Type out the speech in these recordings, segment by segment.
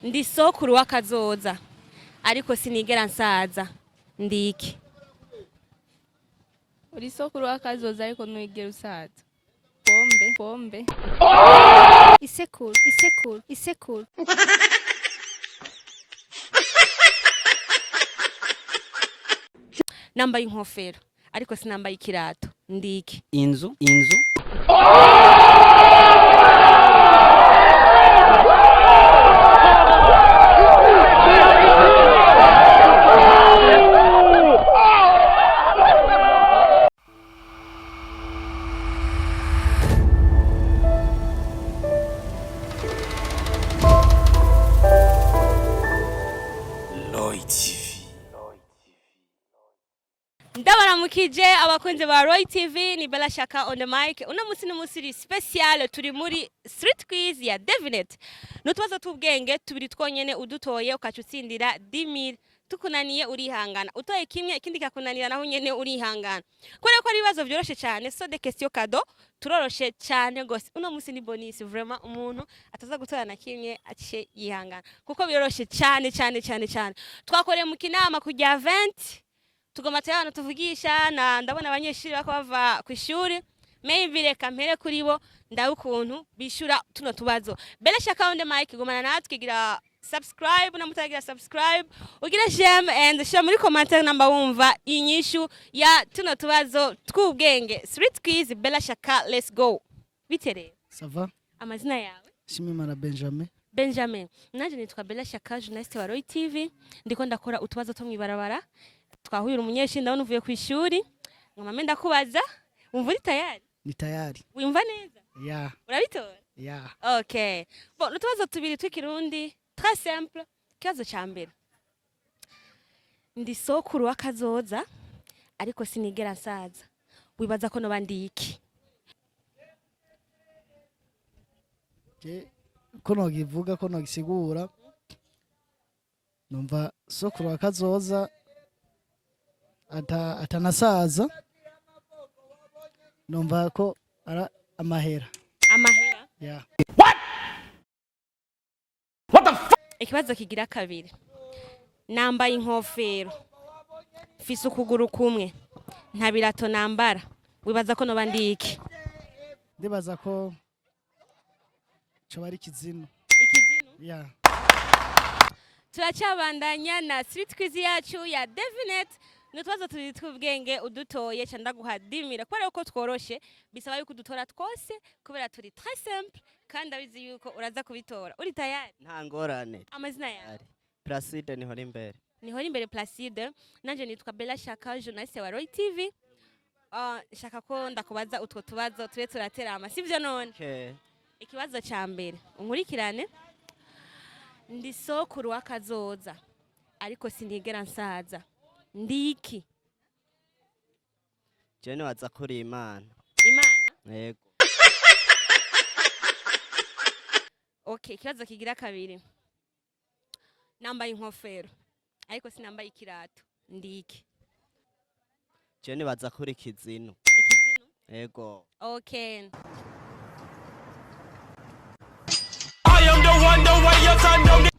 Ndi sokuru w'akazoza, ariko sinigera nsaza. Ndi iki? Uri sokuru w'akazoza, ariko ntiwigera usaza. Pombe, pombe. Isekuru, isekuru, isekuru. Nambaye inkofero, ariko sinambaye ikirato. Ndi iki? Inzu, inzu. Lloyd TV. Ndabaramukije abakunzi ba Roy TV, ni Bella Shaka on the mic. Uno musi ni musi uri special, turi muri street quiz ya Devinet. N'utubazo tw'ubwenge tubiri twonyene, udutoye ukaca utsindira 10,000. Tukunaniye urihangana, utoye kimwe ikindi kakunanira naho nyene urihangana, kubera ko ari ibibazo vyoroshe cyane. So de question cadeau, turoroshe cyane gose. Uno musi ni bonus vraiment, umuntu ataza gutora na kimwe ace yihangana, kuko biroroshe cyane cyane cyane cyane. Twakoreye mu kinama kujya 20, tugomba tuya abantu tuvugisha na ndabona abanyeshuri bako bava ku ishuri. Maybe reka mpere kuri bo, ndabe ukuntu bishura tuno tubazo. Bella Shaka on the mic, gumana natwe, gira subscribe na mutagira subscribe, ugire j'aime and share muri commentaire namba wumva inyishu ya tuno tubazo tw'ubwenge. Street quiz, Bella Shaka, let's go. Bite rero? Ça va. Amazina yawe? Shimimana Benjamin. Benjamin, nanje nitwa Bella Shaka, journaliste wa Roy TV. Ndiko ndakora utubazo two mwibarabara. Twahurira umunyeshuri, ndabona uvuye ku ishuri, ngoma ndakubaza. Wumva uri tayari? Ni tayari. Wumva neza? Ya. Urabitora? Ya. Okay, bon, utubazo tubiri tw'ikirundi, très simple. Ikibazo ca mbere: ndi sokuru w'akazoza, ariko sinigera nsaza. Wibaza ko noba ndi iki? Je ko nogivuga, ko nogisigura, numva sokuru wa kazoza ata atanasaza, numva ko ara amahera. Amahera? Ya. Ikibazo kigira kabiri: nambaye inkofero, mfise ukuguru kumwe, nta birato nambara. Wibaza ko noba ndi iki? Ndibaza ko coba ari ikizinu. Ikizinu? Ya. Turacyabandanya na street quiz yacu ya Devinet. Ni utubazo tubiri tw'ubwenge, udutoye ca ndaguha 10,000. Kubera yuko tworoshe, bisaba yuko udutora twose, kubera turi très simple, kandi abizi yuko uraza kubitora. Uri tayari? Nta ngorane. Amazina yawe? Placide niho imbere. Niho imbere Placide. Nanje nitwa Bella Shaka, journaliste wa Roy TV. Shaka ko ndakubaza utwo tubazo tube turaterama, sivyo none? Okay. Ikibazo ca mbere, unkurikirane: ndi sokuru w'akazoza, ariko sinigera nsaza. Ndi iki? Je nibaza ko uri Imana. Imana? Yego. Okay, ikibazo kigira kabiri: nambaye inkofero, ariko sinambaye ikirato. Ndi iki? Je nibaza ko uri ikizinu. Ikizinu? Yego. Okay. I am the one, the way your son don't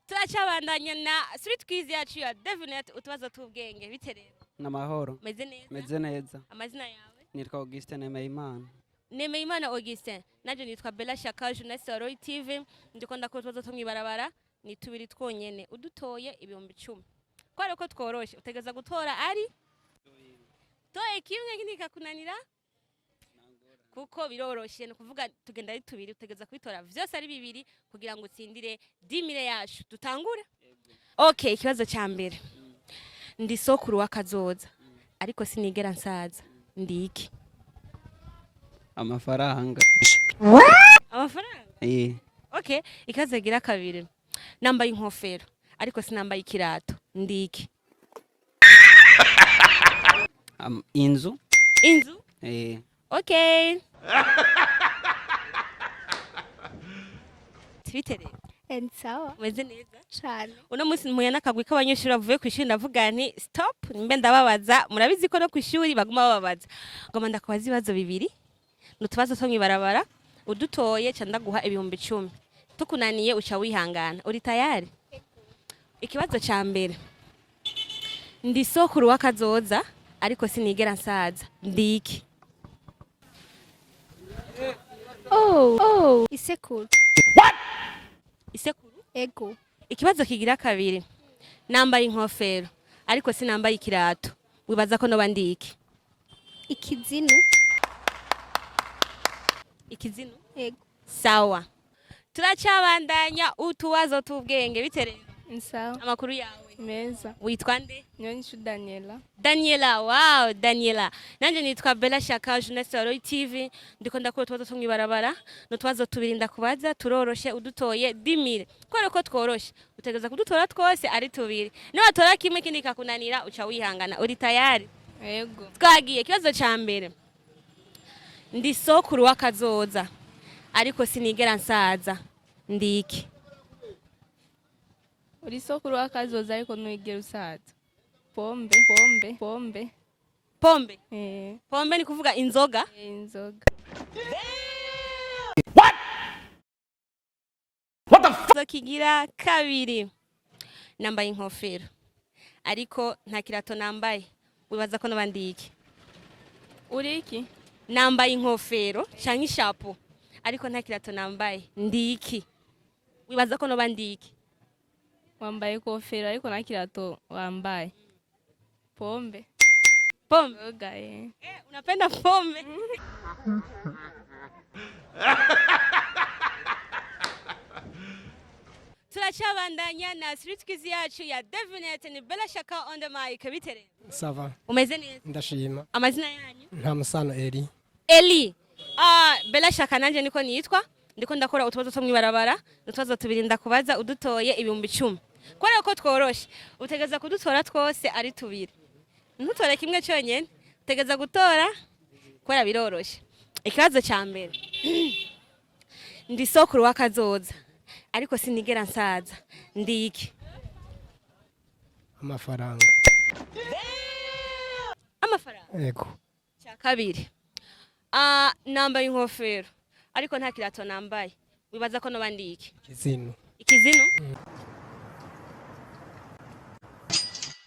Turacabandanya na street quiz yacu ya Devinet, utubazo tw'ubwenge. Bite rero? N'amahoro. Meze neza? Meze neza. Amazina yawe? Nitwa Augustin Nemeyimana. Nemeyimana Augustin, nanje nitwa Bella Shaka, journaliste wa Roy TV. Ndiko ndakora utubazo two mw'ibarabara, ni tubiri twonyene, udutoye 10,000. Kubera ko tworoshe, utegeza gutora ari toye kimwe, ikindi kikakunanira, kuko biroroshe. Ni ukuvuga tugenda ari tubiri, utegeza kubitora vyose ari bibiri kugira ngo utsindire 10,000 yacu. Dutangure. Okay, ikibazo ca mbere: ndi sokuru w'akazoza, ariko sinigera nsaza. Ndi iki? Amafaranga. Amafaranga? Eh. Okay, ikibazo gira kabiri: nambaye inkofero, ariko sinambaye ikirato. Ndi iki? Inzu. Inzu? Eh. Okay. Bite rero? Ni sawa. Umeze neza? Cane. Uno munsi mpuye n'akagwi k'abanyeshuri bavuye ku ishuri, ndavuga nti stop, mbe ndababaza. Murabizi ko no ku ishuri baguma bababaza. Ngoma ndakubaza ibibazo bibiri, ni utubazo two mw'ibarabara, udutoye ca ndaguha 10,000. Tukunaniye uca wihangana. Uri tayari? Ikibazo ca mbere: ndi sokuru w'akazoza ariko sinigera nsaza, ndi iki? Oh, oh, isekuru. Isekuru? Ego. Ikibazo kigira kabiri: nambaye inkofero ariko sinambaye ikirato, wibaza ko noba ndi iki? Ikizinu. Ikizinu? Ego. Sawa, turacabandanya utubazo t'ubwenge. Bite rero? Sawa. Amakuru yawe? Meza. Witwa nde? Nyonshu Daniela. Daniela. Wow, Daniela. Nanje nitwa Bella Shaka, journaliste wa Roy TV. Ndiko ndakora utubazo two mw'ibarabara. N'utubazo tubiri ndakubaza, turoroshe, udutoye 10 000. Kubera ko tworoshe, utegereza kudutora twose ari tubiri. Niwatora kimwe ikindi kikakunanira, uca wihangana. Uri tayari? Ego. Twagiye. Ikibazo ca mbere: ndi sokuru w'akazoza ariko sinigera nsaza, ndi iki? Uri sokuru w'akazoza ariko ntuwigera usaza. Pombe, pombe, pombe. Pombe? Eh. Pombe ni kuvuga inzoga? Inzoga. Ikibazo kigira kabiri: nambaye inkofero ariko nta kirato nambaye, wibaza ko noba ndi iki? Uri iki? Nambaye inkofero canke ishapo ariko nta kirato nambaye, ndi iki? Wibaza ko noba ndi iki? Wambaye kofero ariko nta kirato wambaye. Pombe. Pombe? Inzoga, eh. Eh, unapenda pombe. Turacabandanya na street quiz yacu ya devinette. Ni Bella Shaka on the mic. Bite rero? Ça va. Umeze neza? Ndashima. Amazina yanyu? Nta musano Eri. Eli. Ah, Bella Shaka nanje niko nitwa. Ndiko ndakora utubazo two mw'ibarabara. Utubazo tubiri ndakubaza, udutoye 10,000. Kubera ko tworoshe, utegeza kudutora twose ari tubiri, ntutore kimwe cyonyine, utegeza gutora kubera biroroshe. Ikibazo cya mbere: ndi sokuru w'akazoza ariko sinigera nsaza, ndi iki? Amafaranga. Amafaranga? Ego. Cya kabiri: ah, nambaye inkofero ariko nta kirato nambaye, wibaza ko noba ndi iki? Ikizinu. Ikizinu?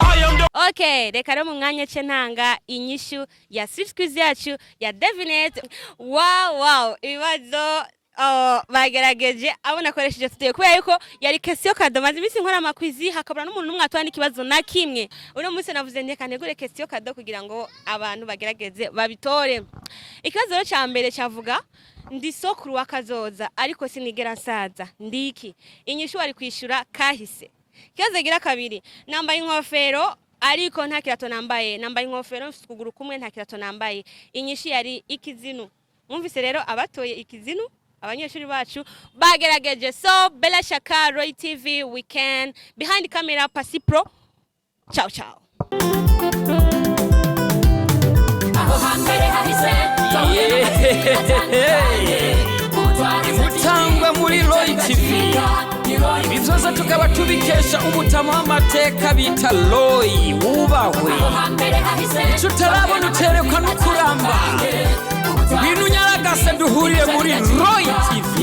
I am the Okay, reka rero mu mwanya ce ntanga inyishu ya street quiz yacu ya devinette. Wow, ibibazo, oh, bagerageje abo nakoresheje tugiye kubera yuko yari question cadeau. Maze iminsi nkora ama quiz hakabura n'umuntu n'umwe atora n'ikibazo na kimwe. Uno munsi navuze nti reka ntegure question cadeau kugira ngo abantu bagerageze babitore. Ikibazo rero ca mbere cavuga: ndi sokuru w'akazoza ariko sinigera nsaza, ndi iki? Inyishu wari kwishura kahise. Ikibazo gira kabiri: nambaye inkofero ariko nta kirato nambaye. Nambaye inkofero, mfite ukuguru kumwe, nta kirato nambaye. Inyishu yari ikizinu. Mwumvise rero abatoye ikizinu, abanyeshuri bacu bagerageje. So Bella Shaka, Roy TV weekend, behind camera Pasi Pro. Ciao ciao. Aho hambere hahise twahuye n'amateka atandukanye. Imutangwa muri Roy TV, ibi byose tukaba tubikesha umutama w'amateka bita Roy wubahwe. Icyo utarabona uterekwa no kuramba. Ngwino unyaragase duhurire muri Roy TV.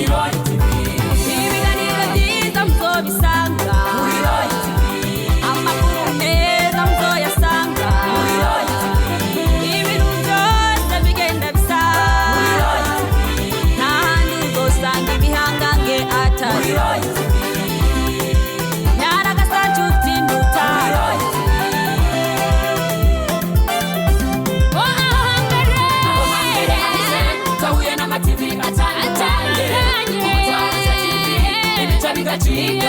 Ibiganiro byiza muzobisanga muri Roy TV, amakuru meza muzoyasanga muri Roy TV, ibintu byose bigenda bisa muri Roy TV. Nta handi uzosanga ibihangange atari muri Roy TV. Nyaragasa nshuti nduta muri Roy TV. Oh, aho hambere, aho hambere hahise twahuye n'ama TV atandukanye. Ubutwariza TV, ibica bigacika.